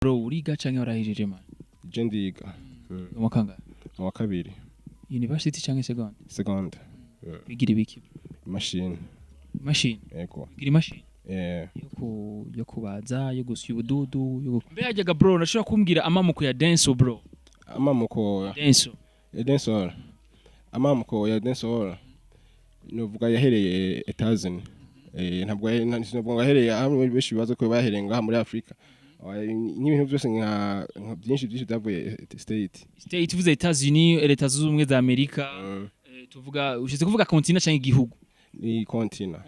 Bro, uriga canke warahejeje, man? Je ndiga. Mu kangahe? Mu wa kabiri. University canke seconde? Seconde. Wigira ibiki? Imashini. Imashini? Yego. Wigira imashini? Eh. Yo kubaza, yo gusya ubududu, yo mbe hajyaga, bro, nashobora kumbwira amamuko ya dance, bro? Amamuko dance. Ya dancehall. Amamuko ya dancehall novuga yahereye Etazuni. Ntabwo sinovuga ngo yahereye hamwe benshi bibaza ko bahereye ngaha muri Afrika. Oya, nk'ibintu byose nka byinshi byinshi byavuye State. State, tuvuze Etats-Unis, Leta Zunze Ubumwe za Amerika. Tuvuga ushize kuvuga continent canke igihugu? Ni continent.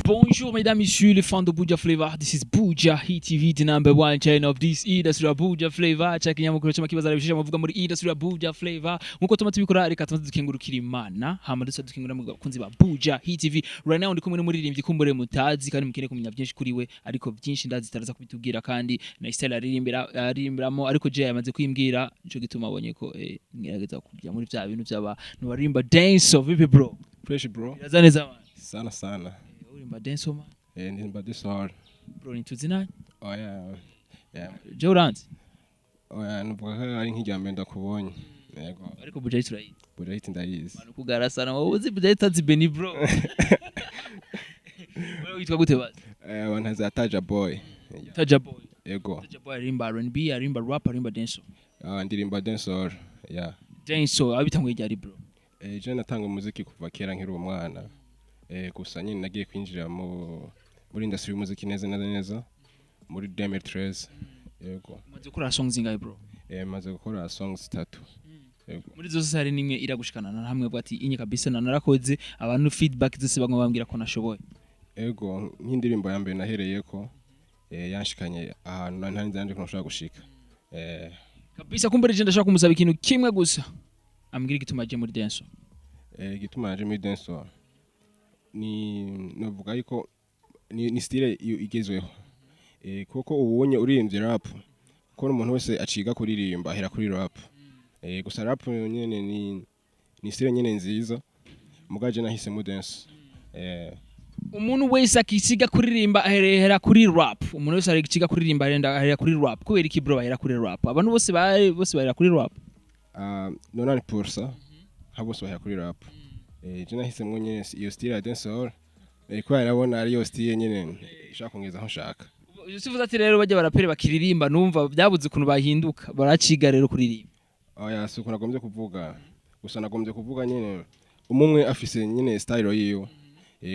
Bonjour mesdames, messieurs, les fans de Buja Flavor. This is Buja Hit TV, the number one channel of this industry of Buja Flavor. Chaka kinyamakuru cy'amakibazo arabishije amavuga muri industry ya Buja Flavor. Nkuko tuma tubikora, reka tumaze dukengurukira Imana, hama dusa dukengura mu bakunzi ba Buja Hit TV. Right now ndi kumwe n'umuririmbyi kumbure mutazi kandi mukeneye kumenya byinshi kuri we, ariko byinshi ndazi taraza kubitubwira, kandi na style aririmbira aririmbiramo, ariko je yamaze kwimbwira, nico gituma abonye ko ngerageza kujya muri vya bintu by'abantu baririmba dance. Vipi, bro? Fresh, bro. Biraza neza, man? Sana sana. Uririmba dance, man? Ndirimba dancehall. Bro, ntituzi nani? Oya. Yeah. Je uranzi? Oya, nuvuga ko ari nk'irya mbere ndakubonye. Yego. Ariko Buja Hit turayizi? Buja Hit ndayizi. Manu kugarasana, wowe uzi Buja Hit, azi Beni, bro. Wewe witwa gute bazi? Bantaza Taja Boy. Taja Boy? Yego. Taja Boy aririmba R&B, aririmba rap, aririmba dance? Ah, ndirimba dancehall. Yeah. Dance abitanguye ryari, bro? Je natanga umuziki kuva kera nkiri umwana. Gusa nyine nagiye kwinjira muri industry y'umuziki neza neza neza muri 2013. Yego. Umaze gukora songs zingahe, bro? Maze gukora songs zitatu. Yego. Muri zose hari nimwe iragushikana na hamwe bwa ati inye kabisa na narakoze, abantu feedback zose bamwe bambwira ko nashoboye? Ego, nk'indirimbo ya mbere nahereyeko yanshikanye ahantu ntari nzi ko nshobora gushika. Kabisa, kumbure je ndashaka kumusaba ikintu kimwe gusa, ambwira igituma aje muri dance. Igituma naje muri dancehall ni novuga yuko ni style igezweho. Kuko ubonye uririmbye rap, ko umuntu wese aciga kuririmba ahera kuri rap. Gusa rap nyene ni style nyene nziza, muga je nahisemo dance. Umuntu wese akisiga kuririmba ahera kuri rap. Umuntu wese akiga kuririmba ahera kuri rap. Kubera iki, bro, bahera kuri rap? Abantu bose bose bahera kuri rap? 90% nka bose bahera kuri rap. Je nahisemwo nyene iyo style ya dancehall, kubera nabona ariyo style nyene ishaka kungeza aho nshaka. Usivuze ati rero bajya barapere bakiririmba, numva byabuze ukuntu bahinduka baraciga rero kuririmba? Oya, si uko nagombye kuvuga. Gusa nagombye kuvuga nyene umwe afise nyene style yiwe,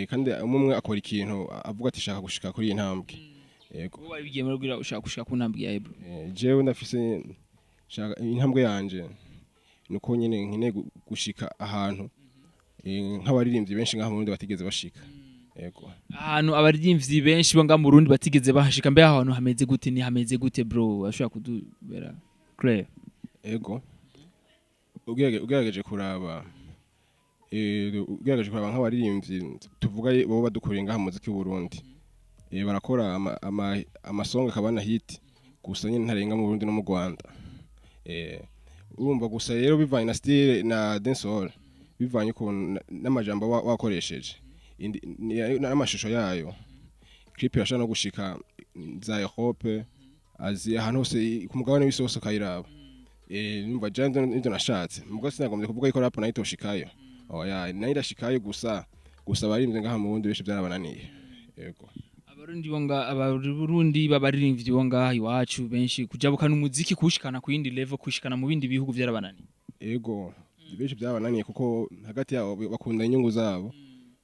kandi umwe akora ikintu avuga ati shaka gushika kuri iyi ntambwe. Yego. Ubu bari bigiye muri kugira ushaka gushika ku ntambwe yawe, bro? Jewe ndafise shaka intambwe yanje nuko nyene nkeneye gushika ahantu nk'abaririmbyi benshi ngaha mu Burundi batigeze bashika. Yego. Ahantu abaririmbyi benshi bo ngaha mu Burundi batigeze bahashika, mbe aho hantu hameze gute? Ni hameze gute, bro? Ashobora kudubera clair? Ego. Ugerageje kuraba nk'abaririmbyi tuvuga bo badukuriye ngaha mu muziki w'u Burundi. Barakora amasonga akaba na hit, gusa nyine ntarenga mu Burundi no mu Rwanda. Urumva gusa rero bivanye na style na dancehall, bivanye ukuntu n'amajambo wakoresheje n'amashusho yayo, clip irashobora no gushika za Europe, Asia, ahantu hose ku mugabane w'isi wose ukayiraba. Numva je nivyo nashatse, mugo sinagombye kuvuga yuko rap nayo itoshikayo. Oya, nayo irashikayo, gusa abaririmbyi ngaha mu Burundi benshi byarabananiye. Yego. Abarundi bo nga abarundi b'abaririmbyi bo ngaha iwacu benshi kujabukana umuziki, kuwushikana ku yindi level, kuwushikana mu bindi bihugu, byarabananiye? Ego, benshi byabananiye kuko hagati yabo bakunda inyungu zabo.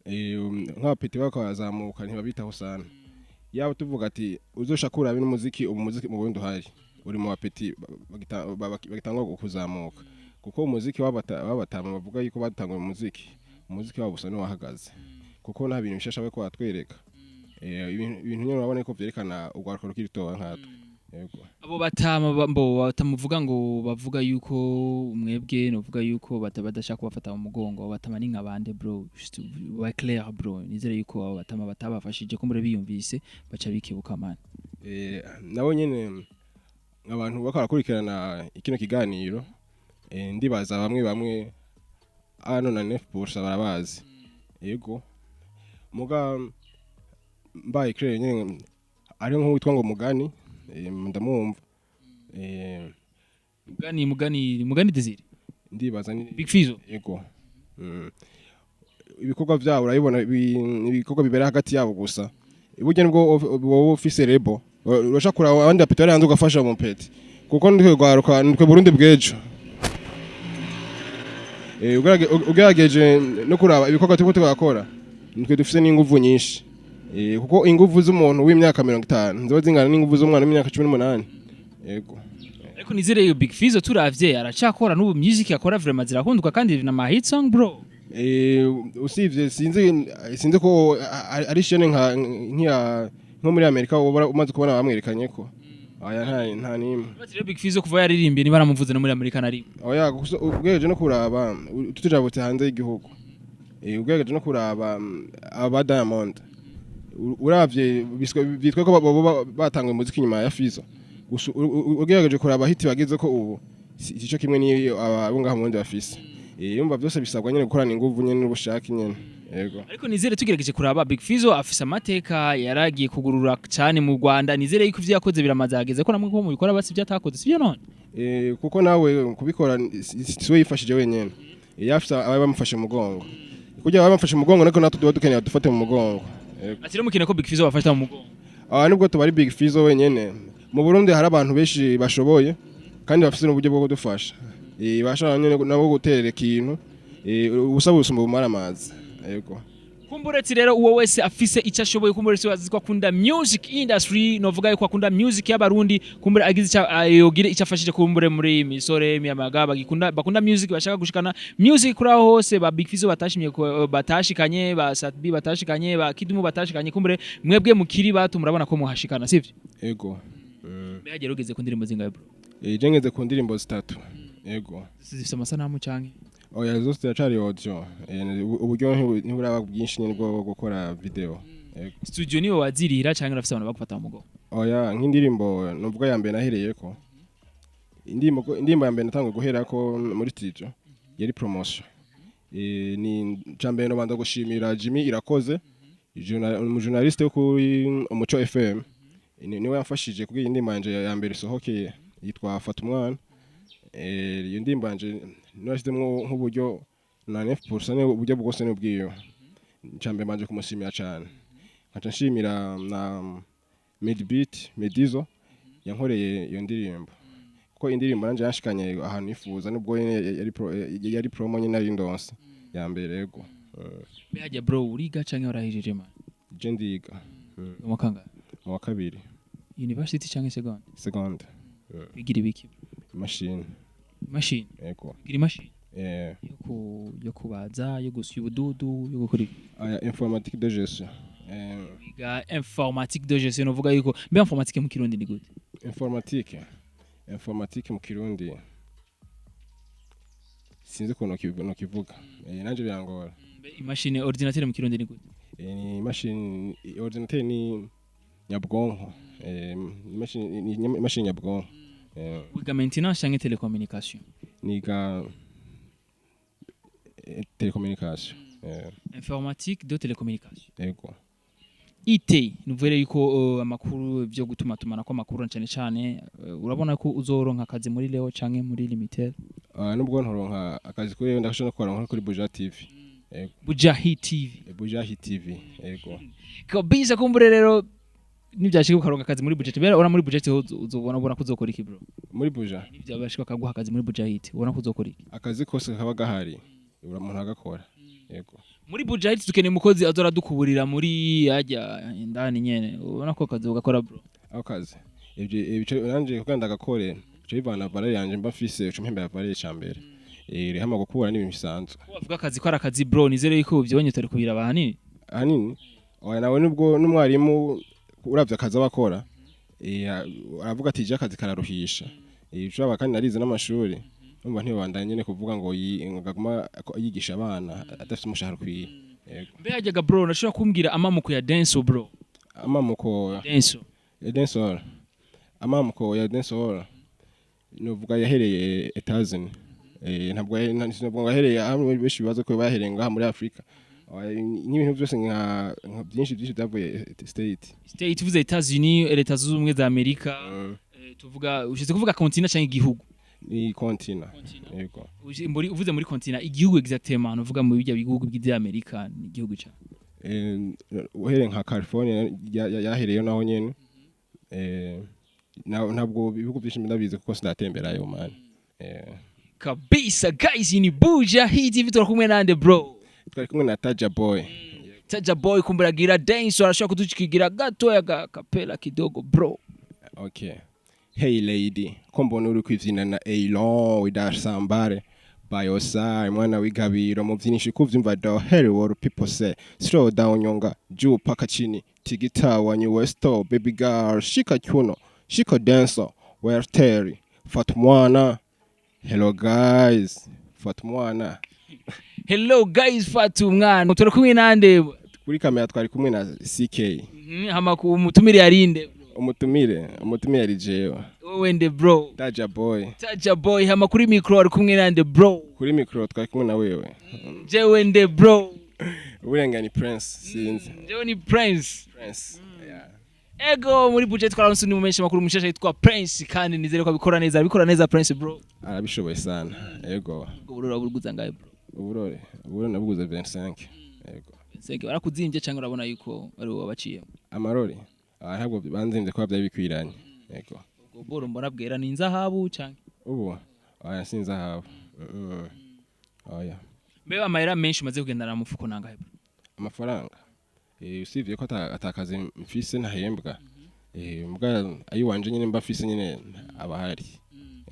Nk'abapeti bako barazamuka ntibabitaho sana. Yaba tuvuga ati uzoshaka urabe n'umuziki, ubu umuziki mu Burundi uhari uri mu bapeti bagitangwa kuzamuka, kuko umuziki w'abatama bavuga yuko batanguye umuziki wabo usa n'uwahagaze, kuko nta bintu bishasha bariko baratwereka. Ibintu nyene urabona ko vyerekana urwaruka rukiri rutoya nkatwe. Yego. Abo batama mbo batamuvuga ngo bavuga yuko mwebwe novuga yuko badashaka kubafata mu mugongo, abo batama ni nka bande, bro? Just ba clair, bro. Nizere yuko abo batama batabafashije ko muri biyumvise baca bikebuka, man. Nabo nyene abantu bako barakurikirana kino kiganiro, ndibaza bamwe bamwe hano na 9% barabazi. Yego. Muga mbaye clair nyene, ari nk'uwitwa ngo Mugani, ndamwumva. Mugani Desire? Ndibaza ni Big Fizzo. Yego. Ibikorwa vyabo urabibona, ibikorwa bibera hagati yabo gusa. Burya nibwo wowe ufise label, urashaka kuraba abandi bapeti bari hanze, ugafasha mu peti, kuko nitwe rwaruka, nitwe Burundi bw'ejo. Ugerageje no kuraba ibikorwa turiko turakora, nitwe dufise n'inguvu nyinshi. Kuko inguvu z'umuntu w'imyaka 50 ziba zingana n'inguvu z'umwana w'imyaka 18. Yego. Ariko nizere iyo Big Fizzo turavye aracakora n'ubu, music akora vraiment zirakundwa kandi na ma hit song, bro. Usivye sinzi ko ari chaîne nka nkiya nko muri Amerika uba umaze kubona bamwerekanye ko aya nta nimwe. Bati rero Big Fizzo kuva yaririmbiye ntibaramuvuze no muri Amerika na rimwe. Oya, gusa ugerageje no kuraba tutujabutse hanze y'igihugu, ugerageje no kuraba aba Diamond, uravye bitwa ko batanguye umuziki inyuma ya Fizzo, gusa ugerageje kuraba hit bageze ko ubu si cyo kimwe n'iyo abo ngaha mu Burundi bafise. Yumva byose bisabwa nyene gukorana inguvu nyene n'ubushake nyene, yego. Ariko nizere tugerageje kuraba, Big Fizzo afise amateka, yaragiye kugurura cyane mu Rwanda. Nizere yuko ivyo yakoze biramaze hageze ko namwe ko mubikora, basi ibyo atakoze sivyo none? Kuko nawe kubikora si we yifashije wenyene. Yafise abari bamufashe mu mugongo, kugira bamufashe mu mugongo niko natwe tuba dukeneye dufate mu mugongo. Yego. Ati rero mukine ko Big Fizzo bafasha mu mugongo. Aha nubwo tubari Big Fizzo wenyene, mu Burundi hari abantu benshi bashoboye kandi bafise n'uburyo bwo kudufasha. Bashobora nyene nabo guterera ikintu. Ubusa busumba bumara amazi, yego. Kumburetse rero uwo wese afise icyo ashoboye, kumburetse azi ko akunda music industry, novuga yuko akunda music y'Abarundi, kumbure agize icyo yogire icyo afashije, kumbure muri misore miyamaga bagikunda, bakunda music, bashaka gushikana music kuri aho hose ba Big Fizzo batashimye batashikanye, ba Sat-B batashikanye, ba Kidumu batashikanye, kumbure mwebwe mukiri bato murabona ko muhashikana, sivyo? Yego. Mbega ugeze ku ndirimbo zingahe, bro? Je ngeze ku ndirimbo zitatu, yego. Zifise amasanamu canke? Oya, zose ziracari audio. Uburyo ntiburaba bwinshi nyene bwo gukora video. Yego. Studio niwe wazirira canke urafise abantu bagufata mu mugongo? Oya, nk'indirimbo nuvuga ya mbere nahereyeko, indirimbo ya mbere natanguye guherako muri studio yari Promotion. Ni cambere nobanza gushimira Jimmy Irakoze, umujournaliste wo kuri Umuco FM. Niwe yamfashije kugira indirimbo yanje ya mbere isohokeye, yitwa Fata Umwana. Iyo ndirimbo yanje niwe yashizemwo nk'uburyo na 9%, ni uburyo bwose ni ubwiyo. Cambere mbanje kumushimira cane, nkaca nshimira na Medbeat Medizo yankoreye iyo ndirimbo, kuko indirimbo nanje yanshikanye ahantu nifuza, nubwo nyene yari promo nyene ari ndonse ya mbere, yego. Mbega bro, uriga canke warahejeje, man? Je ndiga. Mu kangahe? Mu wa kabiri. University canke seconde? Seconde. Wigira ibiki? Imashini. Imashini? Yego. Wigira imashini? Eh. Yo kubaza, yo gusya ubududu, yo gukora iki? Aya, informatique de gestion. Wiga informatique de gestion, uvuga yuko mbe informatique mu Kirundi ni gute? Informatique mu Kirundi sinzi ukuntu nokivuga. Nanje birangora. Mbe imashini, ordinateur mu Kirundi ni gute? Ni imashini, ordinateur ni nyabwonko. Imashini ni imashini nyabwonko. Wiga maintenance canke télécommunication? Niga télécommunication. Informatique de télécommunication? Yego. IT nuvere yuko amakuru byo gutuma tumana ko amakuru cyane cyane, urabona ko uzoronka akazi muri Leo canke muri Limited? Nubwo ntoronka akazi kuri ndashobora no kukaronka kuri Buja TV. Yego. Bujahi TV? Bujahi TV, yego. Kabisa. Kumbure rero nibyashika ukaronka akazi muri Buja TV, ora muri Buja TV uzobona, ubona ko uzokora iki, bro? Muri Buja? Nibyabashika kaguha akazi muri Buja Hit, ubona ko uzokora iki? Akazi kose kaba gahari ura umuntu agakora, yego. Muri Buja Hit dukeneye umukozi azora dukuburira muri ajya indani nyene, ubona ko akazi ugakora, bro? Ako kazi ibyo ibice nanje kuko ndagakore bice bivana valeur yanje mba mfise, uca mpembera valeur ca mbere. Rehama gukura ni ibintu bisanzwe. Ko bavuga akazi ko ari akazi, bro, nizere yuko uvyonye utari kubiraba ahanini. Ahanini oya, nawe nubwo n'umwarimu uravye akazi aba akora, aravuga ati je akazi kararuhisha. Ushobora kandi narize n'amashuri, umva ntibandanye nyene kuvuga ngo ngo aguma yigisha abana adafite umushahara ukwiye. Yego. Mbe hajyaga, bro, nashobora kumbwira amamuko ya dance, bro? Amamuko Dance. Ya dancehall, amamuko ya dancehall nuvuga yahereye Etazuni. Ntabwo sinavuga ngo yahereye hamwe benshi bibaza ko bahereye ngaha muri Afrika. Oya, nk'ibintu byose nka byinshi byinshi byavuye State. State, tuvuze Etats-Unis, Leta Zunze Ubumwe za Amerika. Tuvuga, ushize kuvuga continent canke igihugu? Ni continent, yego. Uvuze muri continent, igihugu exactement, uvuga mu bijya bihugu by'i Amerika, ni igihugu ca? Uhereye nka California yahereyeyo naho nyene. Ntabwo ibihugu byinshi ndabizi kuko sindatemberayo, man. Kabisa guys, ni Buja Hit TV, turi nande, bro? Twari kumwe na Taja Boy. Taja Boy, kumburagira dance, arashobora kuducikigira gatoya ga kapela kidogo, bro? Okay. Hey lady, ko mbona uri kwivyina na Elon widasambare by your side, mwana w'igabiro muvyinisha kuvyumva do. Hey, what people say, slow down, nyonga juu paka chini, tigita wanyu westo, baby girl, shika kiuno, shika dancer where Terry fat mwana. Hello guys, fat mwana. Hello guys, fata umwana. Turi kumwe nande? Kuri kamera twari kumwe na CK. Hama ku umutumire yarinde? Umutumire yari jewe. Wowe nde, bro? Taja Boy. Taja Boy. Hama kuri micro ari kumwe nande, bro? Kuri micro twari kumwe na wewe. Jewe nde, bro? Uburenga ni Prince, sinzi. Jewe ni Prince. Prince, yeah. Ego, muri budget twararonse undi mumenshi makuru mushasha yitwa Prince, kandi nizere ko abikora neza. Abikora neza, Prince, bro? Arabishoboye sana, yego. Ubwo burora burguza ngahe, bro? Uburore nabuguze 25, yego. Seke barakuzimbye cyangwa urabona yuko ari wowe wabaciyemo? Amarori, ah, ntabwo banzimvye kuba byari bikwiranye, yego. Ubwo boro mbona bwera ni inzahabu cyangwa? Ubu aya sinzahabu. Oya. Mbe amahera menshi umaze kugendana mu mufuko nangahe, bro? Amafaranga, usibye ko atakazi mfise, ntahembwa, mbwa ayiwanje nyine mba mfise nyine aba ahari,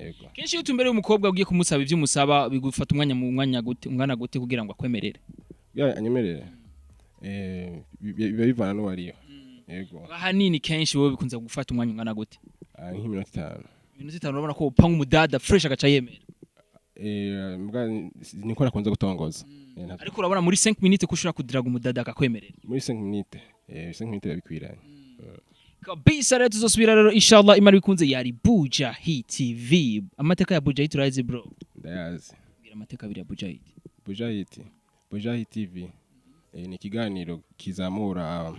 yego. Kenshi iyo utumbereye umukobwa ugiye kumusaba ibyo umusaba, bigufata umwanya mu mwanya gute, ungana gute kugira ngo akwemerere? Ya, anyemerere, biba bivana n'uwariyo, yego. Ahanini kenshi wowe bikunze gufata umwanya ungana gute? Ah, nk'iminota 5. Iminota 5, urabona ko upanga umudada fresh agaca yemera? Mbwa niko nakunze gutongoza. Ariko urabona muri 5 minutes ko ushobora kudiraga umudada akakwemerera? Muri 5 minutes, 5 minutes biba bikwiranye. Kabisa. Rero tuzosubira rero inshallah, Imana bikunze. Yari Buja Hit TV. Amateka ya Buja Hit urazi, bro? Ndayazi. Bwira amateka abiri ya Buja Hit. Bujahit TV, ni ikiganiro kizamura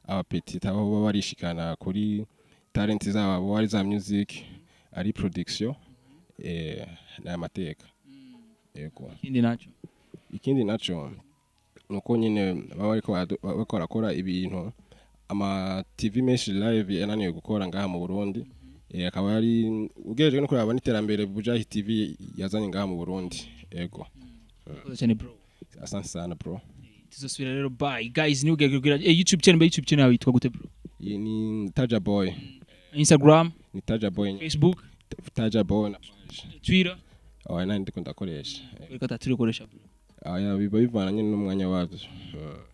abapetit aho baba barishikana kuri talent zabo, ari za music, ari production, n'amateka, yego. Ikindi naco? Ikindi naco nuko nyine baba bariko barakora ibintu ama TV menshi live yananiwe gukora ngaha mu Burundi. Akaba ari ugereje no kuraba n'iterambere Bujahi TV yazanye ngaha mu Burundi, yego. Urakoze cyane, bro. Asante sana, bro. Tuzosubira rero, bye guys. Ni ugegerera YouTube channel. YouTube channel yawe yitwa gute, bro? Iyi ni Taja Boy. Instagram? Ni Taja Boy. Facebook? Taja Boy na page. Twitter? Oya, nandi ndiko ndakoresha. Uriko ataturi ukoresha, bro? Aya biba bivana nyine n'umwanya wabyo.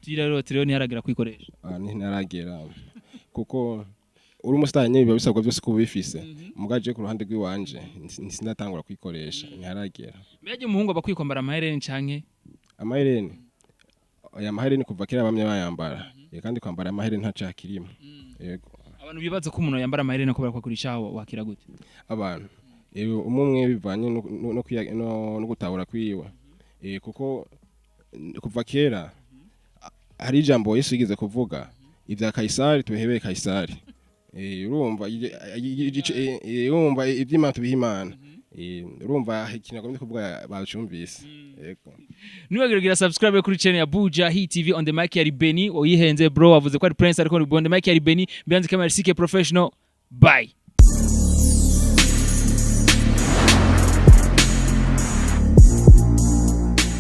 Twitter rero rero ntiharagera kwikoresha? Ah, ntaragera kuko uri umusitari nyine biba bisabwa byose kuba ubifise, mugaje ku ruhande rw'iwanje sindatangura kwikoresha, ntiharagera. Mbega umuhungu aba akwiye kwambara amahereni canke? Amahereni, aya mahereni kuva kera bamwe bayambara. Kandi kwambara amahereni nta caha kirimo, yego. Abantu bibaza ko umuntu yambara amahereni ko barakugurisha, wakira gute? Abantu, umwe umwe bivanye no gutahura kwiwe. Kuko kuva kera hari ijambo Yesu yigeze kuvuga: "Ibya Kayisari tubihebeye Kayisari." Urumva urumva iby'Imana tubiha Imana. Urumva ikintu agomba kuvuga bacumvise, yego. Nibagira subscribe kuri channel ya Buja Hit TV. On the mic yari Benny. Oyihenze, bro, wavuze ko ari Prince, ariko on the mic yari Benny. Behind the camera CK Professional. Bye.